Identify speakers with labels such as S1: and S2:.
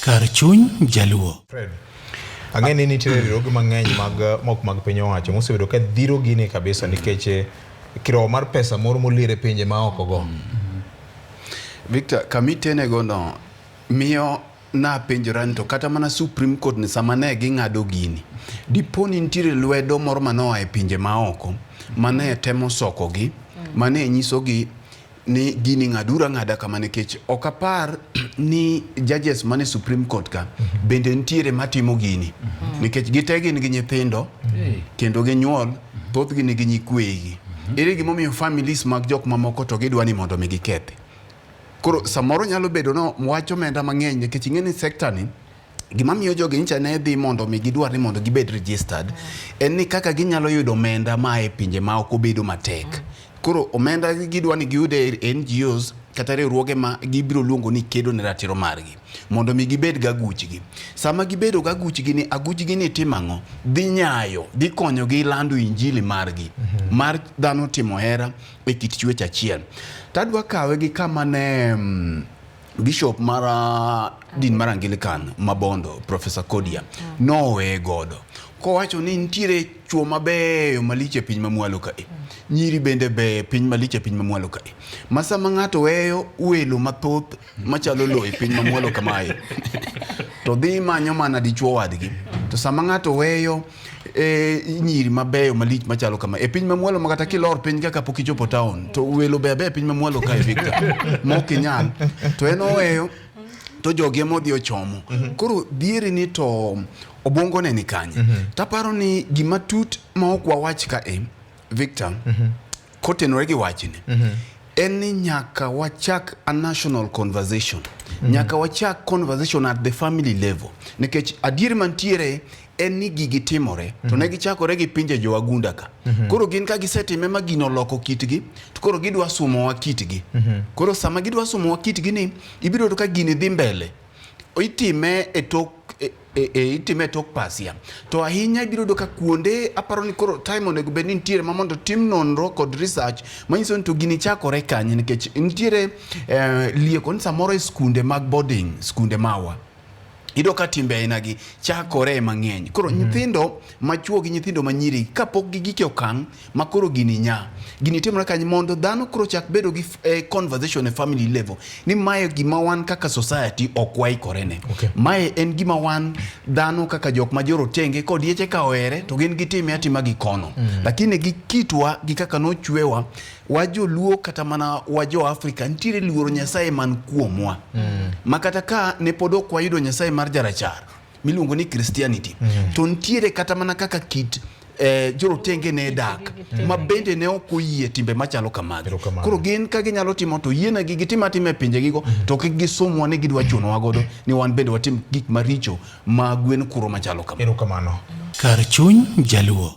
S1: Kar chuny Jaluo.
S2: Fred, ang'e ni nitiere riwruoge mang'eny mag mok mag piny owacho mosebedo ka dhiro gini kabisa nikech eh, kirowo mar pesa moro molier e pinje ma oko go.
S3: Victor, kamitenego no miyo napenjora ni to kata mana Supreme Court ni sama ne ging'ado gini, dipo ni nitiere lwedo moro manoa e pinje maoko mane temo sokogi, mane nyisogi ni gini ng'aduru ang'ada kama nikech ok apar ni judges mane Supreme Court ka bende nitiere matimo gini nikech gite gin gi nyithindo kendo ginyuol thothgi nigi nyikweyigi. Ere gimomiyo families mag jok mamoko to gidwa ni mondo mi gikethi? Koro samoro nyalo bedo no wach omenda mang'eny nikech ing'e ni sector ni gima miyo jogi nyicha ne dhi mondo mi gidwar ni mondo gibed registered en ni kaka ginyalo yudo omenda ma e pinje ma ok obedo matek. Koro omenda gidwa ni giyud e NGOs kata riwruoge ma gibiro luongo ni kedo ne ratiro margi mondo mi gibed gaguchgi. Sama gibedo gaguchgi ni aguchgi ni timo ang'o? Dhi nyayo, dhi konyogi lando injili margi mar dhano timo hera e kit chwech achiel. Tadwa kawe gi kama ne mm, Bishop mar ah, din mar Anglican ma Bondo, Professor Kodia, noweye godo kowacho ni nitiere chuo mabeyo malich e piny mamwalo kae, nyiri bende beyo e piny malich e piny mamwalo kae, ma sama ng'ato weyo welo mathoth machalo lowo e piny mamwalo kamae to dhi manyo mana dichuo wadgi, to sama ng'ato weyo e, nyiri mabeyo malich machalo kama e piny mamwalo ma kata kilor piny kaka pok ichopo town to welo beyo abeya e piny mamwalo kae Victor mok inyal to en oweyo to jogi ema odhi ochomo koro dhieri ni to obwongo ne ni kanye taparo ni gima tut ma ok wawach ka e Victor kotenore gi wachni en ni nyaka wachak a national conversation nyaka wachak conversation at the family level nikech adier mantiere en ni gigi timore to ne gichakore gi pinje jowagunda ka koro gin ka gisetime ma gino oloko kitgi to koro gidwa sumowa kitgi koro sama gidwa sumowa kitgi ni ibiro yudo ka gini dhi mbele itime e tok e, e, e, itime e tok pasia to ahinya ibiro yudo ka kuonde aparo ni koro time onego bed ni nitiere ma mondo tim nonro kod research manyiso ni to gini chakore kanye nikech nitiere eh, lieko ni samoro e skunde mag boarding skunde mawa iyudo ka timbe ainagi chakore mang'eny koro nyithindo machuo gi nyithindo manyiri kapok gigik e okang' ma koro gini nya gini timore kanye mondo dhano koro chak bedo gi eh, conversation e family level ni mae gima wan kaka society ok waikore ne
S2: Okay.
S3: mae en gima wan dhano kaka jok ma jorotenge kod yeche ka ohere to gin gitime atima gi kono lakini gi kitwa gi kaka nochwewa wa joluo kata mana wa jo Afrika nitiere luoro Nyasaye man kuomwa ma kata ka ne pod ok wayudo Nyasaye mar jarachar miluongo ni Christianity to nitiere kata mana kaka kit eh, jorotenge ne dak ma bende ne ok oyie timbe machalo kamagi
S2: Erokamano.
S3: koro gin ka ginyalo timo to yienegi gitim atima e pinjegigo to kik gisumwa ni gidwa chunowa godo ni wan bende watim gik maricho ma gwen kuro machalo kama
S2: Erokamano.
S1: Kar chuny Jaluo.